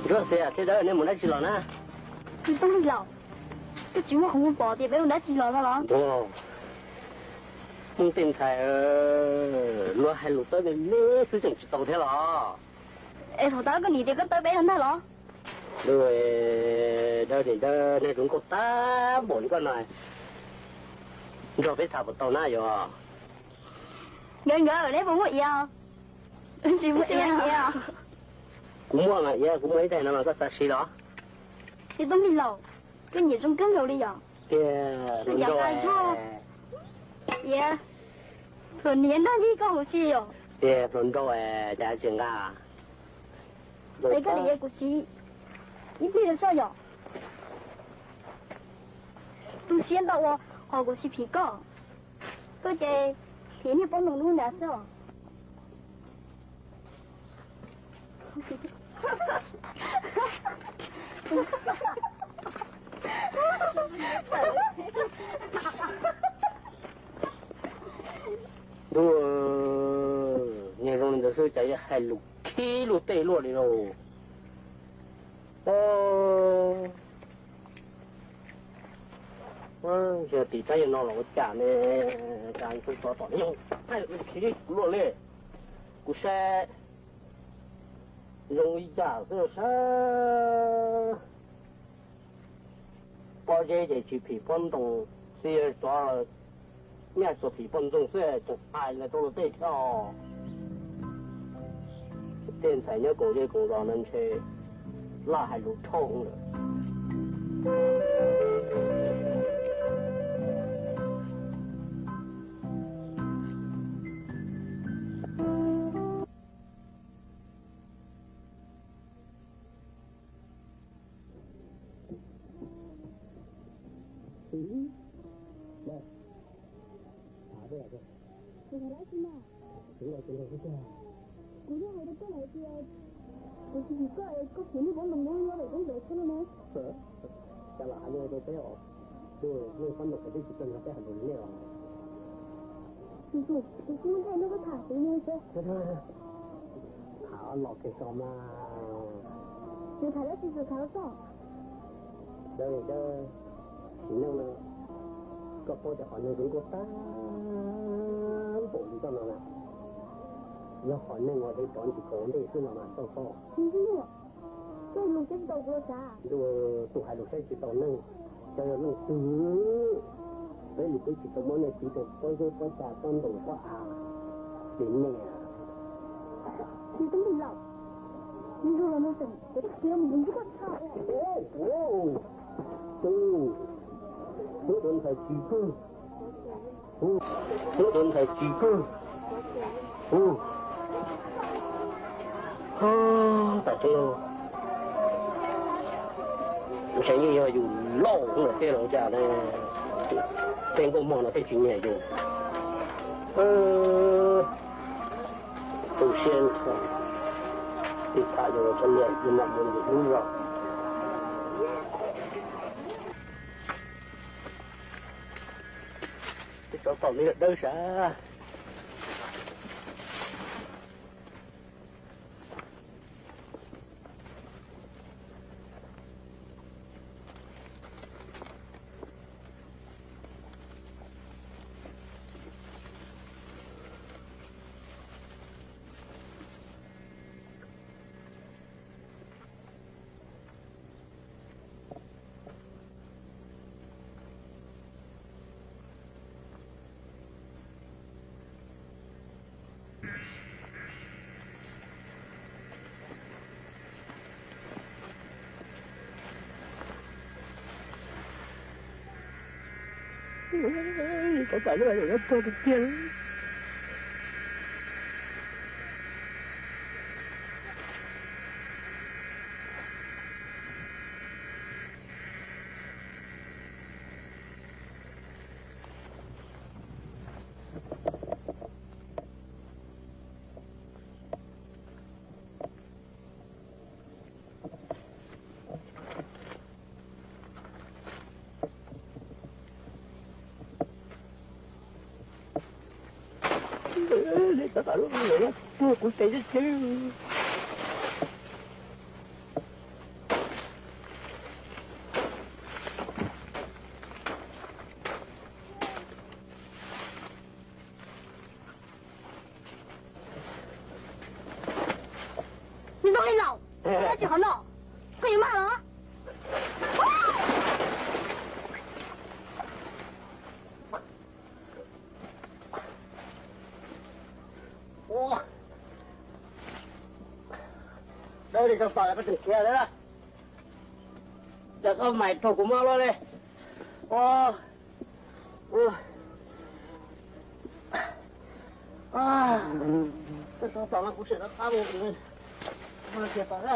Ntsuag Xia thiab Dawb, nej mus dab tsi los na? Tus Tooj Lis Laus, koj tsis muaj qhov muag pom tias peb mus dab tsi los no los? Ntsuag, Hmoob tej ntxhais luag hais lus tawb me me xwb tseem tsis tau thiab los? Es thaum ntawd koj nim tias koj tawb peb no ntag los? Dawb, Dawb, nej zoo nkauj tag npaum li koj no, nrog peb tham puas tau na yog? Nkawd nkawd, neb puas muaj iav? Tsis muaj iav. Kuv muaj mas iav, kuv muaj ib daim no mas koj xav siv los? Tus Tooj Lis Laus, koj nyiam zoo kawg nkaus li yom? Tiag, hluas nraug. Iav, thaum niam nrog yij koj mus si yom? Tiag, hluas nraug, cas tsis nqa. Es koj nim iav kuv siv ib pliag rau soj yom? Tu siab ntau ua qhov kuv tsis phim koj. Koj ces phim niag pob ntoos lub nrad xwb os. Ntuj, niag zoo li ntawd xwb cas yuav hais lus khib luag tej luaj li lauj. Yog tim rab yog no los ua cas ne, cas kuv tov tom no hais lus khib luaj li. Kuv saib zoo li cas xwb saib. Pob zeb ces tsis phim pob ntoo, txij tsov nyaj tsuas phim poj ntxoog xwb tseem hais li rau luag tej thiab os. Tej ntxhais nyob koom zej koom zos no ntshe laj hais lus dhau lawm. Kuv yeej hais rau koj lawm tias kuv tsis phim koj es koj phim niag pob ntoos lub nyob pem roob ntawd thiab no ne. Cas lam hais li rau peb os? Tus neeg pob ntoos qhov twg tsis tau nrog peb hais lus li nej os? Tus tus kuv muaj nqaij nrog koj tham kuv mus tso. Tham los kiag tso mas. Nws tham dab tsi txawm tham los txog. Dawb, dawb, sim neej no koj paub tias qhov neeg zoo nkauj tag npaum li koj no na, yog qhov neeg uas de rov ntsis kaum ntej xwb no mas tau paub. Ntuj, tus hais lus saib tsis taus neeg, cov yog leej twg, peb li peb tsis tau muab nej txiv rau pob zeb pob tsav pob ntoos pob av li nej. Ub, ub, ub, ub, ntxhais tsis kawg. Ub, ub, ntxhais tsis kawg. Ub, tam tseeb, ntshe yeej yog yus laus lawm tej los cas ne, tej nkauj mog no thiaj tsis nyiam yus. Tu siab nrho, tsis tham yus cov niam yus mam mus yus lub zos. Tej tsov tom li dawb sav. Cov pam lub yuav tuag tiag tiag. Cov pam lub yuav tuag kuv tes ceb ceb. Li laus, koj tsis qhov no, koj yuav mag los. Dawb li koj pom koj tseem khiav lawm, cas koj mam raug kuv mob luaj li. Koj tso tom no kuv sim rov qab mus, mus kiag tom na.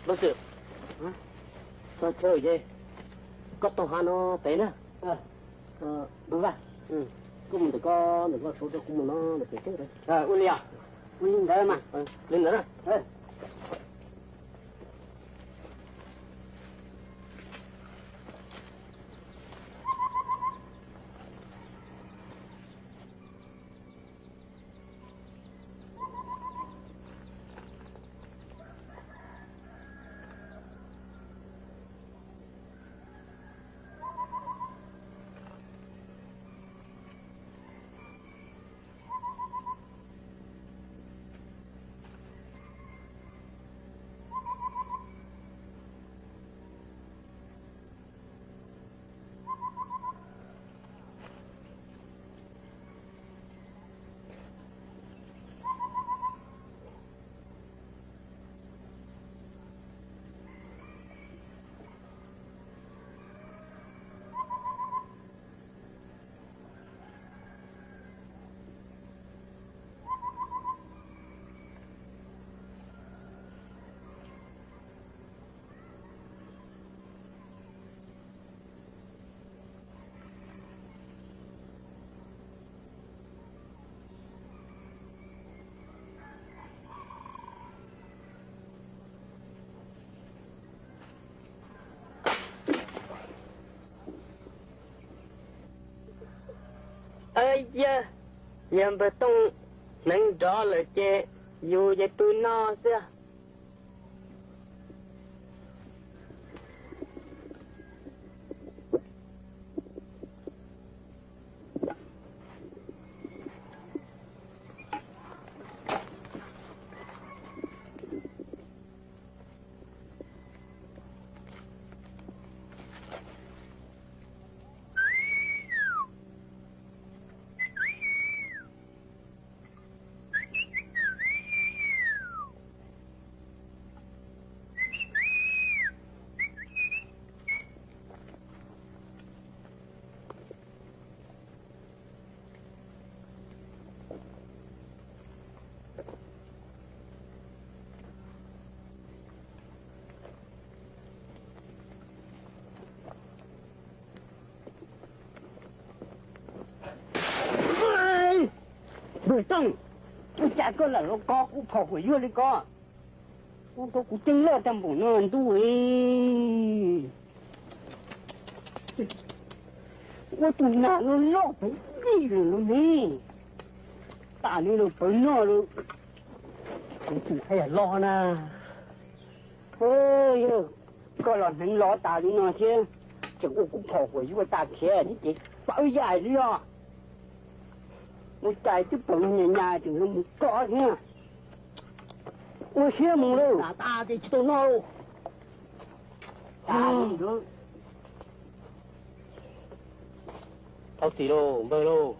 Lub xwm, txog chaw ces koj taug hav no pem na. Vaj, koj mus ntawm ko, ntawm ko suav rau kuv mus no ntawm pem xwb. Ua li os, ua li ntawd mas. Li ntawd na. Yog npawg Tooj hneev nrov lawm ces yus ces pw noj xwb. Npawg Tooj, ua cas koj lam los kov kuv phom huam yuag li ko? Ua rau kuv ceeb loj tag npaum no ntuj. Ua tus nas no loj pheej ib lwm lub me, tas li los pawv noj lawm, kuv tus qhia los na. Yog koj los hneev los tas li no thiab, tseem ua kuv phom huam yuag tas khiav thiab ces pawv yam li os. Ua cas twb pawv nyas nyas tseem los mus kov thiab. Ua siab mus lauj. Tsis tau noj. Thov txim lauj npawg lauj.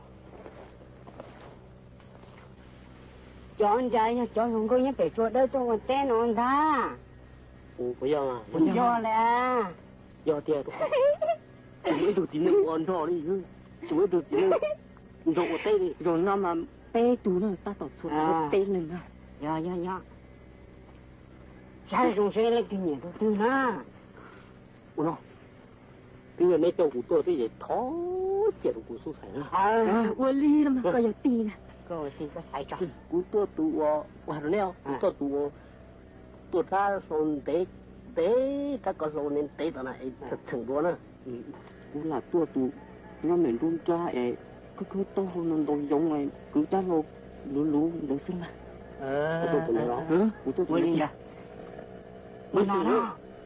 Cov ntawd yog cov hluas nkauj nyob pem tsua dawb tuaj ua teb no ntag. Puas yog? Puas yog lawm? Yog tiag. Tseem muaj ib tug txiv neej ua nrog li, tseem muaj ib tug txiv neej nrog ua teb li. Zaum no mas peb tug na, tab tom txhua tus peb leeg na. Yog yog yog. Saib zoo seb leej twg nyiam tus twg na. Ua no, twb yog neb coj kuv tuaj xwb ces thov cia rau kuv xub xeem na. Ua li no mas koj yog tij na. Kuv tuaj tus uas, ua rau neb, kuv tuaj tus uas tuaj rab hlau ntev, ntev rab ko hlau ntev tom na es txheem dua na. Kuv lam tuaj tus nyob ntawm nruab nrab es khawb khawb taub hau ntau ntau yoov es kwv rab hlau luv luv ntawd xwb ntag. Kuv tuaj tus ntawd. Ua li,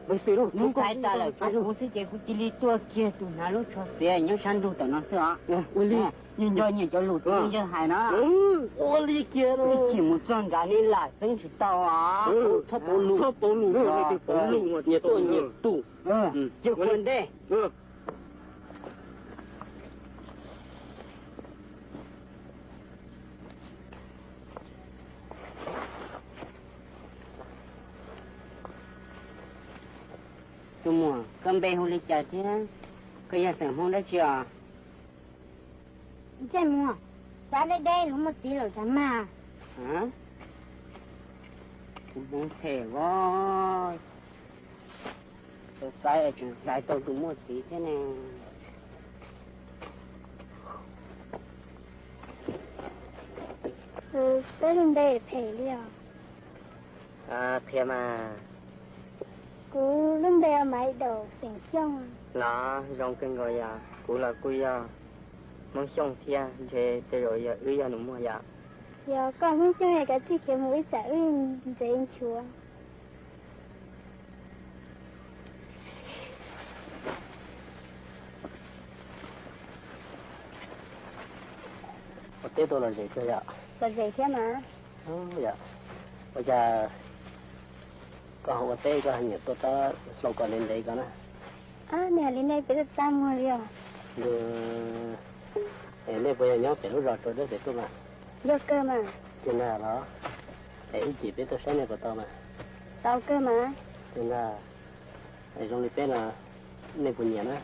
ua li, hnub tais tas lawm kuv xwb ces kuv cia li tuaj kiag tus hnav lub tsho xiav nyob sab ntuj tom no xwb os. Ua li, nco nco nyiam cov lus twb yawg hais no. Ua li kiag, ib chim mus txog nrad nej lam xeeb tsis tau os. Txhob pauv lus, txhob pauv lus, nyias tuaj nyias tu. Cia kuv ntej. Tus muam, koj npe hu li cas thiab? Koj yog xeem Hmoob dab tsi os? Ntsej muag, xav deb deb luag muaj txiv lawm tsam mag. Tus Hmoob phem vos, tus xaiv es tseem xaiv tau tus muaj txiv thiab ne. Peb lub npe phem li os. Qhia mas. Kuv lub npe ua Maiv Daum xeem Xyooj. Los zoo kawg nkaus yom, kuv los kuj yog Hmoob Xyooj thiab, ntshe tej zaum yog wb yog nus muag yom. Yog koj Hmoob Xyooj es kav tsij khiav mus ib tsam wb ntsev nchuav. Ua teb tuaj los zem kawg yom. Los zem thiab mas. Yog, ua cas koj ho ua teb koj ho nyiam tuaj rab hlau ko ntev ntev ko na? Nej hais li nej peb txaj muag li os. Ntu, nej puas yog nyob pem lub zos Tsua Dawb pem tuaj mas? Yog kawg mas. Tiag ntag los? Es ib chim peb tuaj saib nej puas tau mas? Tau kawg mas. Tiag ntag. Es zoo li peb no nej puas nyiam na?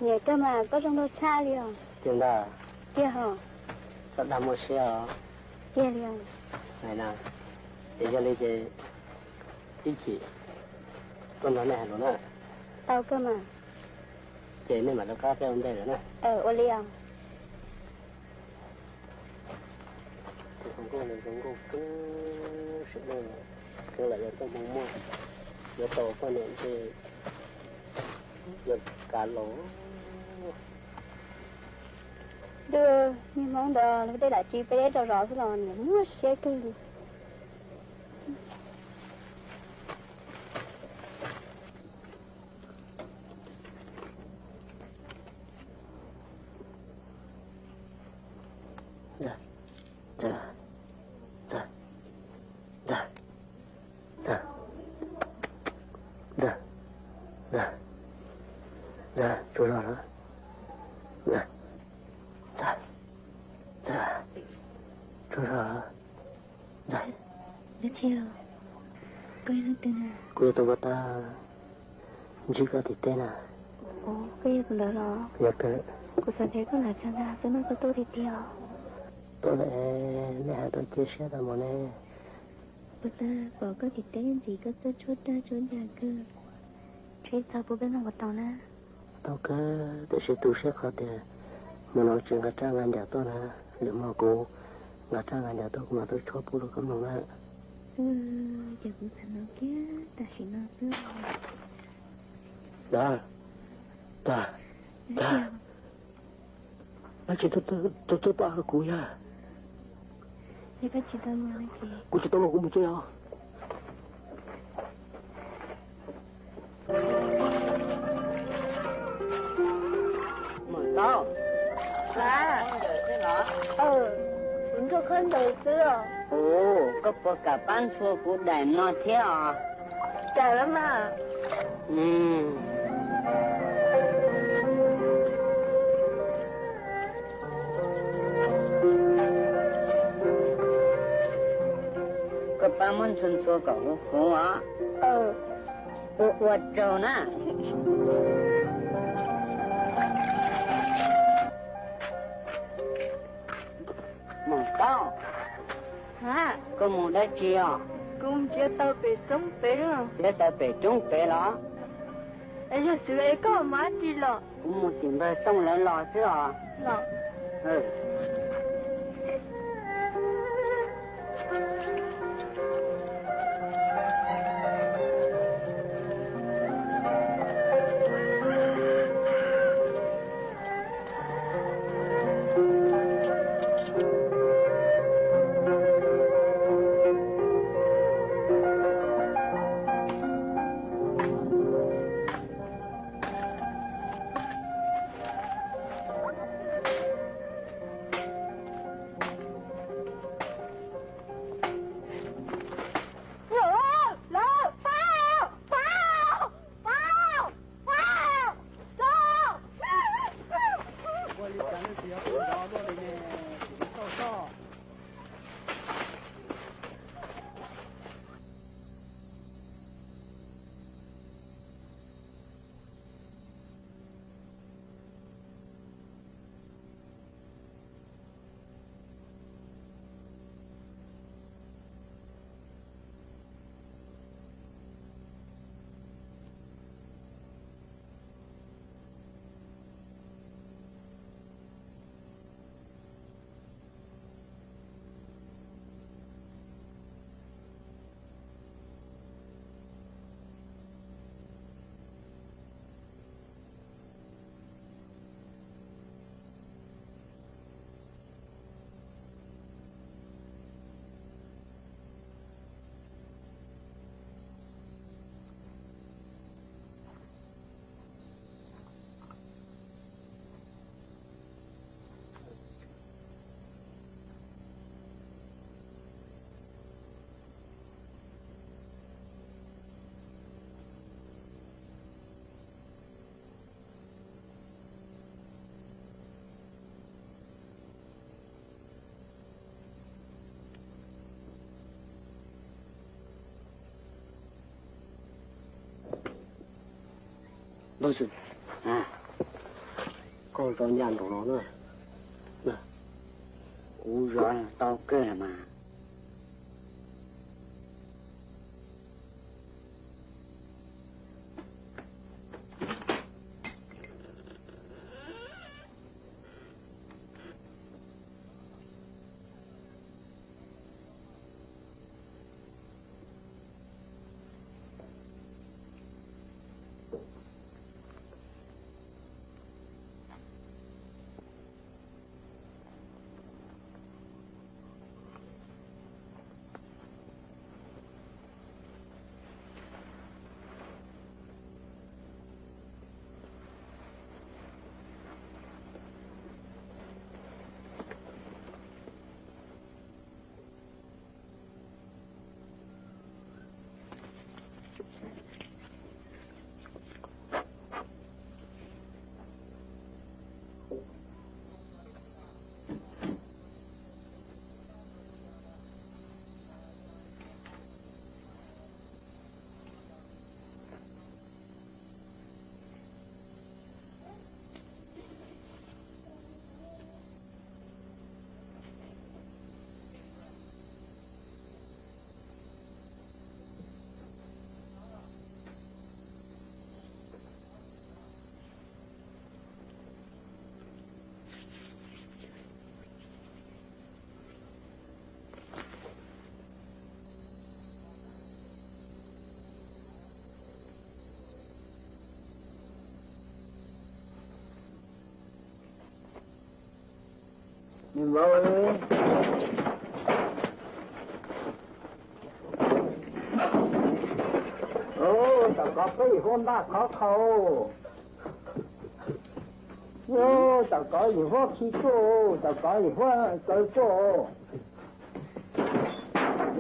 Nyiam kawg mas, koj zoo nkauj tshaj li os. Tiag ntag. Tiag hos. Txhob dag muaj siab os. Tiag li os. Hais na, ces yog li ces ib chim tuaj nrog nej hais lus na. Tau kawg mas. Ces nej mam rov qab peb ua ntej lawm na. Ua li os. Tus hluas nkauj no zoo nkauj kawg, sim neej lam yuav tau hmoo muaj, yuav tau poj niam ntshe yuav kav laus. Ntuj, niag hmoob ntawd luag tej dab tsi peb deb rau zov xwb los niam muaj siab kawg li. Tsuas zog los? Tsuas zog los? Dab tsi? Koj yog leej twg na? Kuv yog tus npawg Tag, ntsib koj tim teb na. Ua, koj yog tus ntawd los? Yog kawg. Kuv xav tias koj lam txog ntag xwb no koj tuaj tiag tiag. Tuaj lawm, nej hais tau cia siab tau mus ne. Npawg Tag, pom koj tim teb ntxiv koj txawj tshuab raj tshuab ncas kawg, ntshe txog puas peb mloog puas tau na? Tau kawg, tiam sis tu siab qhov tias hmo no tsis nqa raj nqa ncas tuaj na, lwm hmo kuv nqa raj nqa ncas tuaj kuv mam tuaj tshuab pub rau koj mloog na. Ces kuv xav no kiag tam sim no xwb. Dag, Dag, Dag, dab tsi tuaj tuaj pab kuv yog? Kuv tsis tau luag kuv mus tsev os. Mus tau. Kuv nrog khaub ncaws xwb os. Ua, koj puas kam pab ntxhua kuv daim no thiab os? Kam los mas. Koj pab muab ntxhua ntxhua kom huv huv os. Ua ua tsaug na. Mus tau. Koj mus dab tsi os? Kuv nrhiav tau pem roob pem. Nrhiav tau pem roob pem los? Es yog xwv es koj mus dab tsi los? Kuv mus tim npawg Tooj lawv los xwb os. Los. Npawg Xwm, koj zov nyaj nraum no na. Kuv zov tau kawg los mas. Nws vauv, tom kov peb yim huab npaj khov kho. Tom kov yim huab khi tuaj, tom kov yim huab kaw tuaj.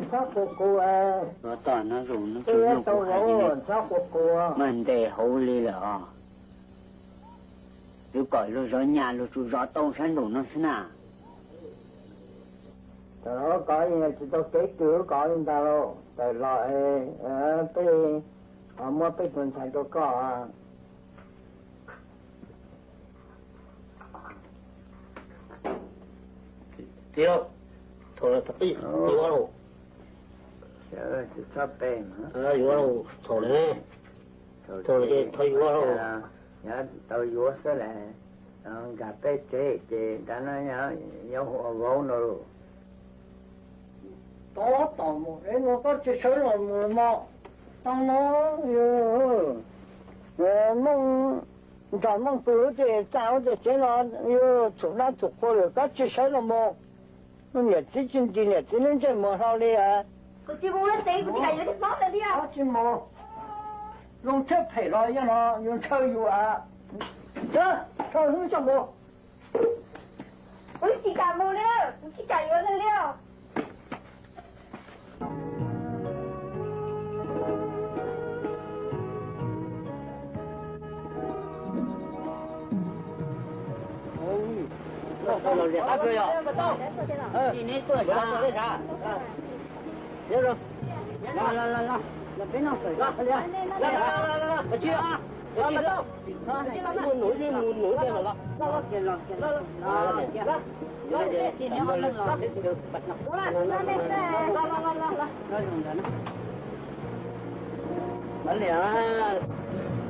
Txhob qus qus, tau vauv, txhob qus qus. Mas ntes hauv li lawm os. Twb kom luag zov nyaj luag tsuas zov tau sab nraum no xwb na. Thaum kov tsis tau kev twg kov li ntag lauj. Tawm los peb ho muab peb tus ntxhais rau koj. Txiv, thaum lawm thaum peb yuav lauj. Tsis txhob pe, yuav lauj, thaum lawm, thaum lawm ces thov yuav lauj. Yog tau yuav xwb las, nkag peb tsev ces nrad no yuav hu ua vauv no lauj. Tab tom mus es no koj tsis sawv los mus mog. Tau no, Mooj Ntsog Mooj Pw lub tsev txaj lub tsev tsev no yus txhum dab txhum qhua lawm koj tsis sawv los mus. Niam txiv tsis ntis niam txiv lub ntsej muag hlo li. Kuv tsis mus lawm ces kuv tsis kam yuav txiv hlob lawm li. Tsis mus, zoo tshuaj phem los yog no yus ntshaw yus a. Tso hwb tso mus. Kuv tsis kam mus li, kuv tsis kam yuav nws li.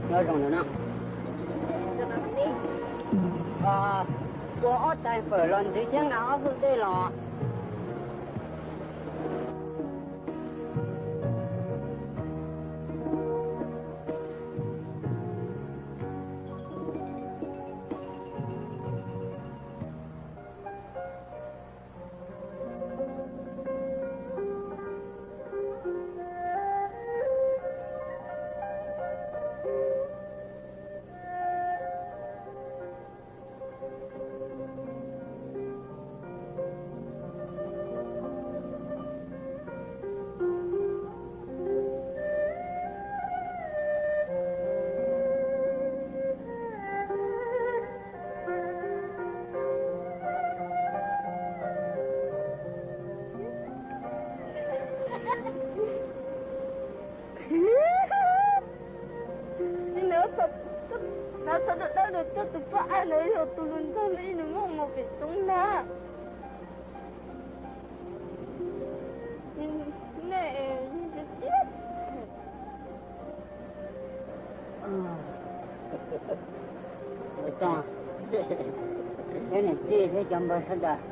Nyob zoo ntawm no, tua ob tais fawm los ntxiv thiab nqa ob tug dej los. Koj tus poj ab ntawd yog tus hluas nraug los ib nus muaj mus pem roob ntag. Nej, peb niam tij thiab cov npawg sawv daws,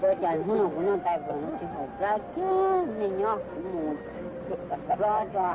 ua cas hnub no kuv noj tais vwm no tsis pom plab kiag, nej nyob kuv mus plob tso.